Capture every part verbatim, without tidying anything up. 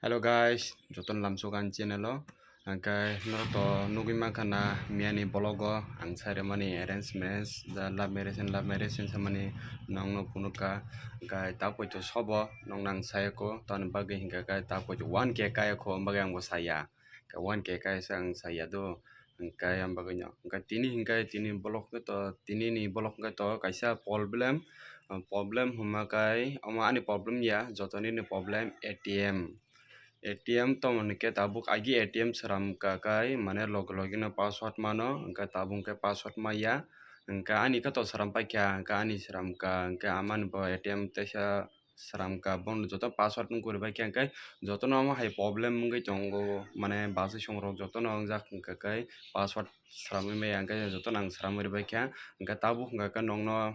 Hello guys, jotono lamsok ani channel o. Hwnkhe norok to nugwi mankha na miyani vlog o ang sairwmani arrangements, da love marriage and love marriage hinwi samani nokno phunukha. Hwnkhe ta poito sobo nokno ang sayakho, tamoni bagwi hwnkhe ta poito one K kayakho, bagwi ang bo saya. Hwnkhe one K kayasa ang saya do. Hwnkhe ang bagwino. Hwnkhe tini hwnkhe tini vlog khe to, tini ni vlog hwnkhe to kaisa problem, ah, problem hwnma khe omo ani problem ya, joto nini problem A T M. A T M tongmani khe tabuk agi A T M sram kha khe mane logi logi no password mano, hwnkhe tabuk hwnkhe password maya. Hwnkhe ani khe to sram paikha, hwnkhe ani sram kha, hwnkhe amani bo A T M teisa sram kha, bono joto password wng kori bai khe, hwnkhe jotono omo hai problem wngwi tongo, mane bachai songrok jotono wngjak hwnkhe khe password sramwi maya, hwnkhe jotono ang sramwi rwbai kha, hwnkhe tabuk hwnkhe khe nokno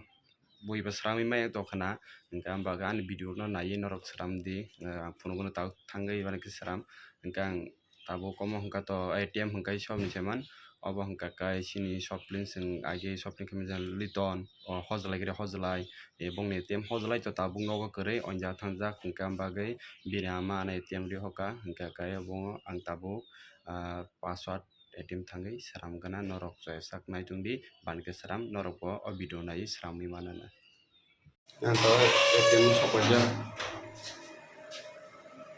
buibo sramwi maya tongkha na, hwnkhe ang bagwi ani video no naiwi norok sram di, ang phunukno tabuk thangwi eba khe sram, hwnkhe ang Tabuk omo hwnkha to A T M hwnkha khe shop ni se man. Obo hwnkha khe chini shop link chwng agi shop link khe mija Liton, o hojlai khe hojlai, e bongni A T M hojlai to tabuk nogo kwrwi onjak thangjak hwnkha, bagwi bini ama ano A T M rihokha hwnkha khe obo ang tabuk, ah, password A T M thangwi sram gana norok chaya sak nai tongdi, ban khe sram norok bo o video naiwi sramwi manana. Ang to A T M no sopaijak.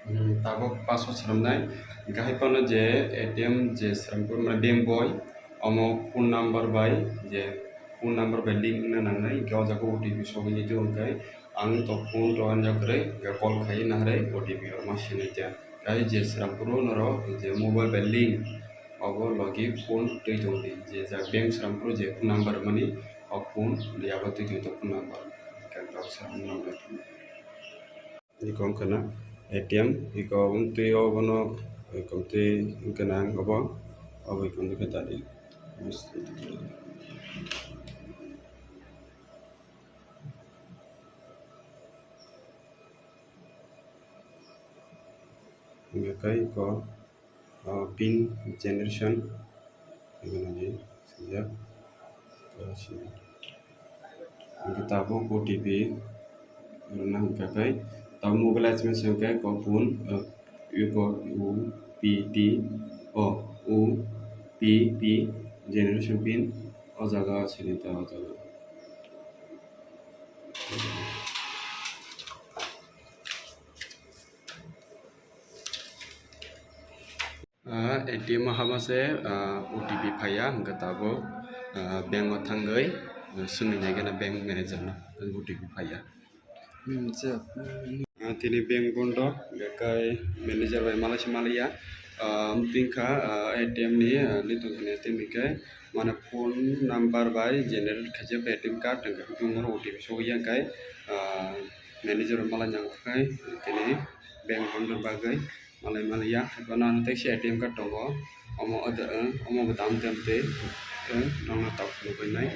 Hmm, tabuk password swnamnai. Hwnkhe hai phano je A T M je swnamkhe mane bank boi, omo phone number bai je phone number bai link wngna nangnai. Hwnkhe o jaga O T P sogwi nai tei hwnkhe ang to phone to anja kwrwi, hwnkhe call khai naharwi O T P rwma sinai khe. Tei je swnamphuru norok je mobile bai link, obo logi phone twi tongdi. Je ja bank swnamphuru je phone number mani, o phone, abo twi tongdi phone number. Hwnkhe tabuk swnamnai. Iko wngkha na A T M, iko wngtwi obono, iko wngtwi wngkha na ang obo, obo iko wngkha dadi. Hwnkhe iko, ah, pin generation, iko nadi sijak, ah, si-, hwnkhe tabuk O T P rwna hwnkha khe, tabuk mobile S M S hwnkhe iko phone, ah, iko O P T, o, O P P generation pin, o jaga sini ta o jaga. Ah, A T M o hama se, ah, O T P phaiya, hwnkhe tabuk, ah, bank o thangwi, ah, swngwi nai gana bank manager no, O T P phaiya. Hmm, je. Ah, tini bank bondo, hwnkhe manager bai malai se malaiya. Ah, tini kha, ah, A T M ni, ah, Liton ni A T M ni khe, mane phone number bai generate khaijak A T M card, hwnkhe tini O T P sogwi ya, hwnkhe, ah, manager bai malai nang khe tini bank bondo bagwi. Malai maliya, haiphano ano teisa A T M card tongo, omo, omo bo dam tem tei, eh, nokno tabuk nugwi nai,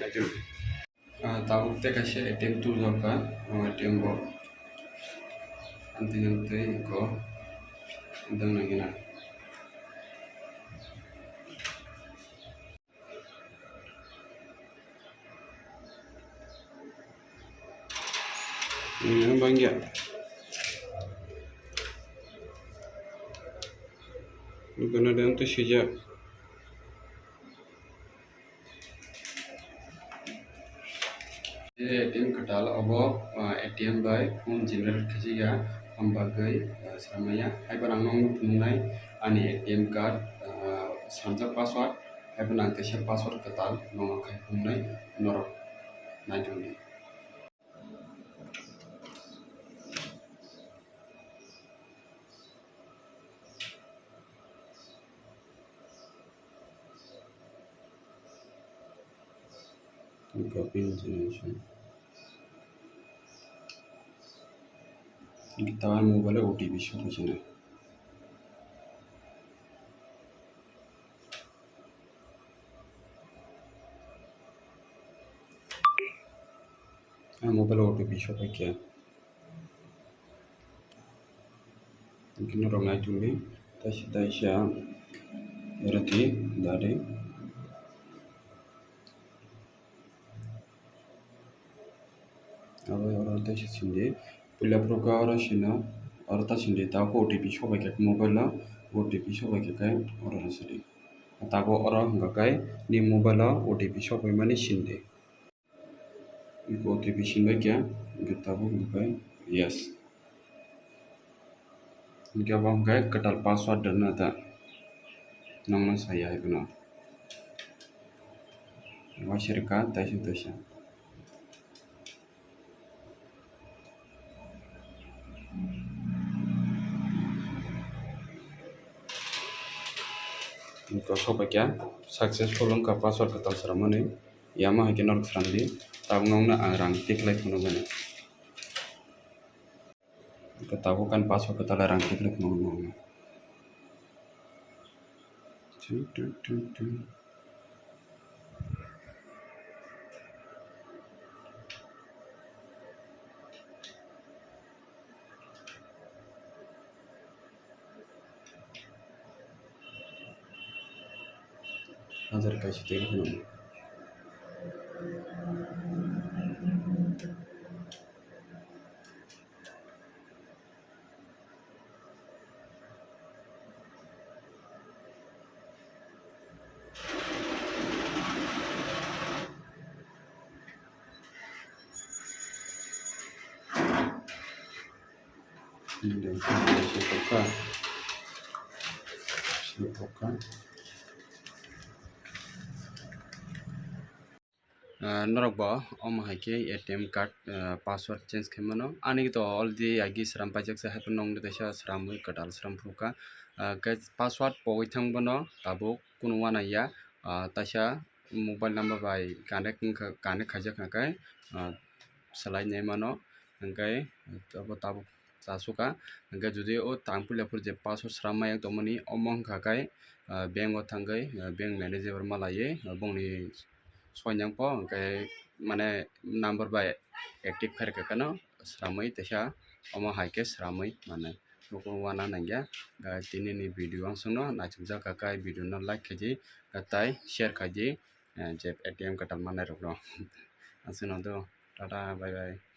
ah, tabuk tei kaisa A T M tubujak kha, o A T M bo amtwi amtwi iko dang nai gana. Ini bangya. Ini kena dia tu sejak. A T M kwtal obo, ah, A T M bai phone generate khaijak ya, ang bagwi, ah, swnam maya. Haiphano ang nokno phunuknai ani A T M card, ah, sanjak password, haiphano ang kaisa password kwtal nokno khai phunuknai norok nai tongdi. Copy information. Kita mobile O T P show sini. Ah, mobile O T P show paikha. Hwnkhe norok nai tongdi, taisa taisa rwdi, dadi. Abo oro taisa sindi, puila phuru khe oro sino, Oro ta sindi, tabuk O T P sobai khe mobile o, O T P sobai khe khe oro no sindi. Tabuk oro hwnkha khe ni mobile o O T P sobai mani sindi. Iko O T P sindi khe, hwnkhe tabuk hwnkha khe yes. Hwnkhe abo hwnkhe kwtal password rwna ta nongno saya hai phano. Waisa rwkha taisa taisa. Ito sobai khe successful wngkha password kwtal swrwngmani. Yama hai khe norok swrwngdi. Tabuk nokno ang rang tiklai phunukmani. Tabuk ani password kwtal rang tiklai phunukmani. Hajar kaisa twi rw phano. Ah, norok bo omo hai khe A T M card, ah, password change khai mano. Ani to already agi sram paijak se, hai phano nokni kaisa sramwi kwtal sram phuru kha. Ah, khe password pogwi thang bono tabuk kunu uanaiya. Ah, taisa mobile number bai connect wngkha, connect khaijak kha khe, ah, swlai nai mano. Hwnkhe abo tabuk chasukha. Hwnkhe jodi o tang puila phuru je password sram maya tongmani, omo wngkha khe, ah, bank o thangwi, ah, bank manager malaiwi, ah, bongni soinang po hwnkhe mane number bai active khairokha kheno sramwi teisa omo hai khe sramwi mano. Nukhung uana nangya, ah, tini ni video ang songno naisukjak kha khe video no like khaidi, ah, tai share khaidi, ah, je A T M kwtal manai rokno. Ang songno do, tata, bye bye.